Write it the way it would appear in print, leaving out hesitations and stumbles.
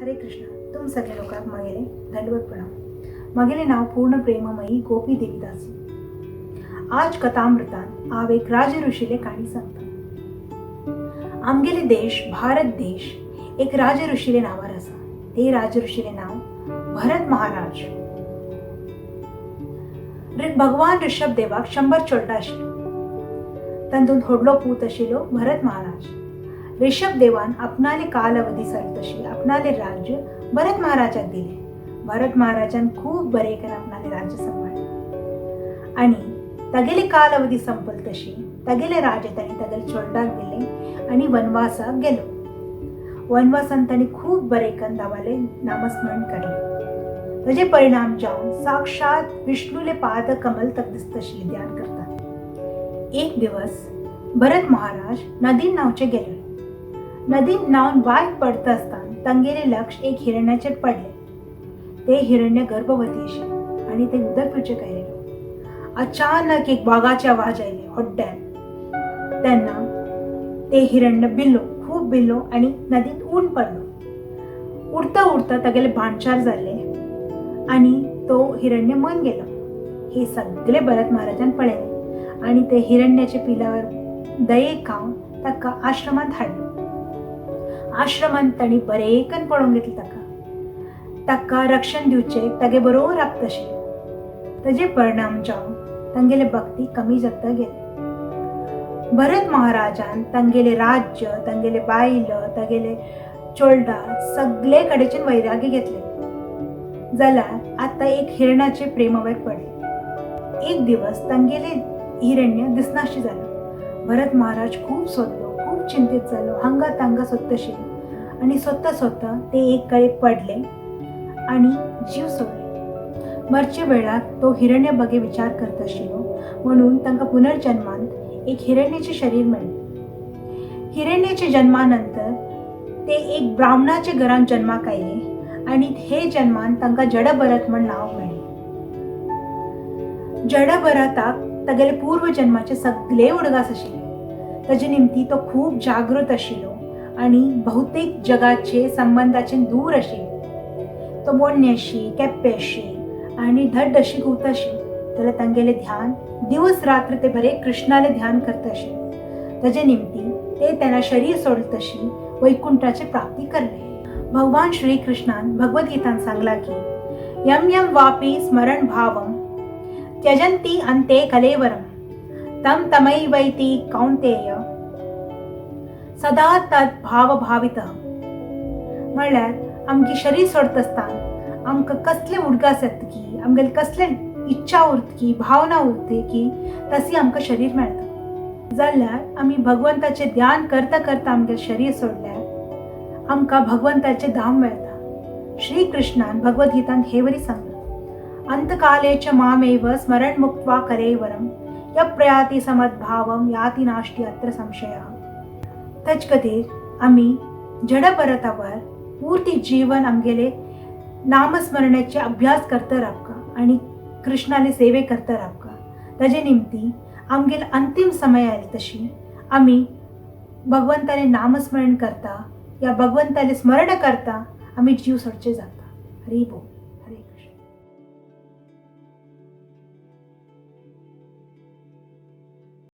हरे कृष्ण. तुम सगळे लोकांक मागेले दंडवत प्रणाम. मागेले नाव पूर्ण प्रेममयी गोपी देवीदासी. आज कथामृतान हांव एक राजऋषीले काणी सांगता. आमगेले देश भारत देश एक राजऋषीले नांवार आसा. ते राजऋषीले नांव भरत महाराज. भगवान ऋषभ देवाक 100 चोडणां आशिल्ली. तातूंत व्हडलो पूत आशिल्लो भरत महाराज. ऋषभ देवान आपणाले कालावधी सरतशी आपणाले राज्य भरत महाराजाक दिले. भरत महाराजान खूब बरें करून आपणाले राज्य सांबाळ्ळें आनी तागेली कालावधी संपल तशी तागेले राज्य तांणी तागेले चोडणाक दिले आनी वनवासाक गेलो. वनवासान तांणी खूब बरें करून देवाले नामस्मरण केलें. ताजे परिणाम जावन साक्षात विष्णूले पाद कमल तक दिसतशी ध्यान करतात. एक दिवस भरत महाराज नदीन न्हावचे गेले. नदीन न्हावन वायट पडता आसतना तांगेले लक्ष एक हिरण्याचेर पडले. ते हिरण्य गर्भवती आशिल्लें आनी ते उदक पिवचें आयलेलो. अचानक एक वागाचे आवाज आयले होड्ड्यान. तेन्ना ते हिरण्य बिल्लो, खूब बिल्लो आनी नदींत उडून पडलो. उडता उडता तागेले भांडचार जाले आनी तो हिरण्य मन गेलो. हे सगळे भरत महाराजान पळयलें आनी ते हिरण्याच्या पिलावर दयेक खावन ताका आश्रमांत हाडलो. आश्रमांत तांणी बरेकन पळोवंक घेतलें. ताका ताका रक्षण दिवचें तागे बरोबर राबताशें. ताजे परिणाम जावन तांगेले भक्ती कमी जाता गेले. भरत महाराजान तांगेले राज्य, तांगेले बायल, तागेले चोडणां सगळे कडेच्यान वैराग्य घेतले. जाल्यार आतां एक हिरण्याचे प्रेमावर पडले. एक दिवस तांगेले हिरण्य दिसनाशी जालो. भरत महाराज खूब सोदलो, खूब चिंतीत जालो. हांगा तांगा सोदतशे आनी सोदता सोदता ते एक कडे पडले आनी जीव सोडले. मरचे वेळार तो हिरण्य बगे विचार करत आशिल्लो म्हणून तांकां पुनर्जन्मांत एक हिरण्याचे शरीर मेळ्ळें. हिरण्याच्या जन्मानंतर ते एक ब्राह्मणाच्या घरांत जन्माक आयले आनी हे जन्मान तांकां जडभरत म्हण नांव मेळ्ळें. जडभरताक तागेले पूर्व जन्माचे सगळे उडगास आशिल्ले. ताजे निमती तो खूब जागृत आशिल्लो आनी बहुतेक जगाचे संबंदाचे दूर आशिल्लो. तो बोडण्याशी, केप्प्याशी आनी धड अशी गुवताशी. जाल्यार तांगेले ध्यान दिवस रात्र ते बरे कृष्णाले ध्यान करता आशिल्ले. ताजे निमती ते तेन्ना शरीर सोडले तशी वैकुंठाचे प्राप्ती करले. भगवान श्री कृष्णान भगवद्गीतान सांगला की यम यम वापी स्मरण भावम त्यजंती अंते कलेवरम तम तमैवैति कौंतेय सदा तद भाव भावितः. म्हणल्यार आमगे शरीर सोडता आसतना आमकां कसले उडगास येता की आमगेले कसले इच्छा उरता की भावना उरता की तशी आमकां शरीर मेळटा. जाल्यार आमी भगवंताचें ध्यान करता करता आमगेलें शरीर सोडल्यार आमकां भगवंताचें धाम मेळटा. श्री कृष्णान भगवद्गीतान हे वरी सांगलां, अंतकाले च मामेव स्मरण मुक्त्वा कलेवरम य प्रयाति समद्भावम याति नास्ति अत्र संशय. ताचे खातीर आमी जडभरतावर पूर्ती जीवन आमगेले नामस्मरणाचे अभ्यास करता रावका आनी कृष्णाले सेवे करता रावका. ताजे निमती आमगेले अंतीम समय आयले तशी आमी भगवंताले नामस्मरण करता या भगवंताले स्मरण करता आमी जीव सोडचे जाता. हरी बोल.